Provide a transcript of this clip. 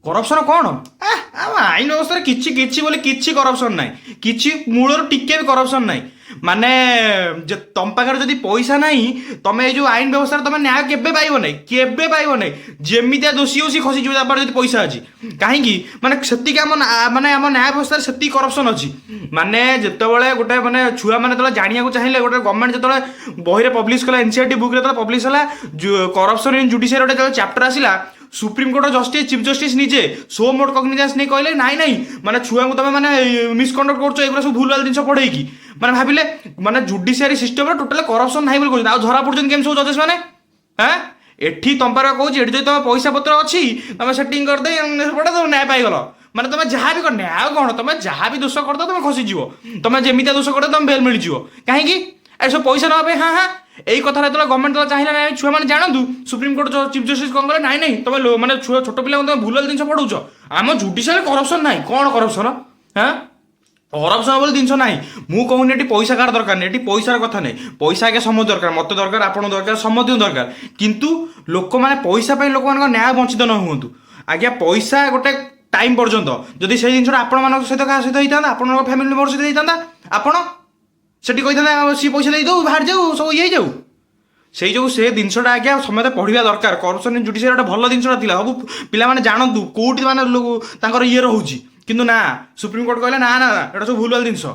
Corruption କ'ଣ? ଆମ ଆଇନ ବ୍ୟବସ୍ଥାରେ କିଛି କିଛି ବୋଲି କିଛି କରପସନ ନାହିଁ। କିଛି ମୂଳରୁ ଟିକେ ବି କରପସନ ନାହିଁ। ମାନେ ଯେ ତମ ପାଖରେ ଯଦି ପଇସା ନାହିଁ, ତମେ ଏଇ ଯୋଉ ଆଇନ ବ୍ୟବସ୍ଥାରେ ତମେ ନ୍ୟାୟ କେବେ ପାଇବ ନାହିଁ, କେବେ ପାଇବ ନାହିଁ। ଯେମିତିଆ ଦୋଷୀ ହଉ, ସେ ଖସିଯିବ ତା ପାଖରେ ଯଦି ପଇସା ଅଛି। କାହିଁକି ମାନେ ସେତିକି ଆମ ମାନେ ଆମ ନ୍ୟାୟ ବ୍ୟବସ୍ଥାରେ ସେତିକି କରପସନ ଅଛି। ମାନେ ଯେତେବେଳେ ଗୋଟେ ମାନେ ଛୁଆମାନେ ଯେତେବେଳେ ଜାଣିବାକୁ ଚାହିଁଲେ, ଗୋଟେ ଗଭର୍ଣ୍ଣମେଣ୍ଟ ଯେତେବେଳେ ବହିରେ ପବ୍ଲିଶ କଲା, ଏନସିଆରଟି ବୁକ୍ରେ ଯେତେବେଳେ ପବ୍ଲିଶ ହେଲା, କରପସନ ଇନ୍ ଜୁଡିସିଆରୀ ଗୋଟେ ଯେତେବେଳେ ଚାପ୍ଟର ଆସିଲା, ସୁପ୍ରିମକୋର୍ଟର ଜଷ୍ଟିସ୍, ଚିଫ୍ ଜଷ୍ଟିସ୍ ନିଜେ ସୁଓ ମୋଟୋ କଗ୍ନିଜାନ୍ସ ନେଇ କହିଲେ, ନାଇଁ ନାଇଁ, ମାନେ ଛୁଆଙ୍କୁ ତମେ ମାନେ ମିସକଣ୍ଡକ୍ଟ କରୁଛ ଏଗୁଡ଼ା ସବୁ ଭୁଲ ଭାଲ ଜିନିଷ ପଢେଇକି। ମାନେ ଭାବିଲେ, ମାନେ ଜୁଡିସିଆରୀ ସିଷ୍ଟମରେ ଟୋଟାଲ କରପସନ ନାହିଁ ବୋଲି କହୁଛନ୍ତି। ଆଉ ଧରା ପଡୁଛନ୍ତି କେମିତି ସବୁ ଜଜେସ୍ ମାନେ? ହାଁ, ଏଠି ତମ ପାଖରେ କହୁଛି, ଏଠି ଯଦି ତମ ପଇସା ପତ୍ର ଅଛି, ତମେ ସେଟିଂ କରିଦେଇ ସେପଟେ ତମେ ନ୍ୟାୟ ପାଇଗଲ। ମାନେ ତମେ ଯାହା ବି କର, ନ୍ୟାୟ କ'ଣ, ତମେ ଯାହା ବି ଦୋଷ କରିଦବ, ତମେ ଖସିଯିବ। ତମେ ଯେମିତିଆ ଦୋଷ କରିଦବ, ତମେ ବେଲ୍ ମିଳିଯିବ। କାହିଁକି? ଏ ସବୁ ପଇସା ନେବା ପାଇଁ। ହଁ ହଁ ଏଇ କଥାଟା ଯେତେବେଳେ ଗଭର୍ଣ୍ଣମେଣ୍ଟ ଯେତେବେଳେ ଚାହିଁଲା, ନାଇଁ ଛୁଆମାନେ ଜାଣନ୍ତୁ, ସୁପ୍ରିମକୋର୍ଟ ଚିଫ୍ ଜଷ୍ଟିସ୍ କ'ଣ କଲେ? ନାଇଁ ନାଇଁ, ତମେ ମାନେ ଛୁଆ, ଛୋଟ ପିଲାଙ୍କୁ ତମେ ଭୁଲ ଜିନିଷ ପଢଉଛ। ଆମ ଜୁଡିସିଆଲ କରପସନ ନାହିଁ। କ'ଣ କରପସନ? ହଁ, କରପସନ ବୋଲି ଜିନିଷ ନାହିଁ। ମୁଁ କହୁନି ଏଠି ପଇସା କାହାର ଦରକାର ନାହିଁ। ଏଠି ପଇସାର କଥା ନାହିଁ। ପଇସା ଆଜ୍ଞା ସମସ୍ତ ଦରକାର। ମତେ ଦରକାର, ଆପଣଙ୍କୁ ଦରକାର, ସମସ୍ତଙ୍କୁ ଦରକାର। କିନ୍ତୁ ଲୋକମାନେ ପଇସା ପାଇଁ ଲୋକମାନଙ୍କ ନ୍ୟାୟ ବଞ୍ଚିତ ନ ହୁଅନ୍ତୁ ଆଜ୍ଞା। ପଇସା ଗୋଟେ ଟାଇମ୍ ପର୍ଯ୍ୟନ୍ତ। ଯଦି ସେଇ ଜିନିଷଟା ଆପଣମାନଙ୍କ ସହିତ କାହା ସହିତ ହେଇଥାନ୍ତା, ଆପଣଙ୍କ ଫ୍ୟାମିଲି ମେମ୍ବର ସହିତ ହେଇଥାନ୍ତା, ଆପଣ ସେଠି କହିଥାନ୍ତେ, ଆଉ ସିଏ ପଇସା ଦେଇଦଉ, ବାହାରି ଯାଉ, ସବୁ ଇଏ ହେଇଯାଉ। ସେଇ ଯୋଉ ସେ ଜିନିଷଟା ଆଜ୍ଞା ସମସ୍ତେ ପଢିବା ଦରକାର। କରପସନ ଇନ୍ ଜୁଡିସିଆରୀ ଗୋଟେ ଭଲ ଜିନିଷଟା ଥିଲା। ସବୁ ପିଲାମାନେ ଜାଣନ୍ତୁ କୋଉଠି ମାନେ ତାଙ୍କର ଇଏ ରହୁଛି। କିନ୍ତୁ ନା, ସୁପ୍ରିମକୋର୍ଟ କହିଲେ, ନା ନା ନା, ଏଟା ସବୁ ଭୁଲ ଭାଲ ଜିନିଷ।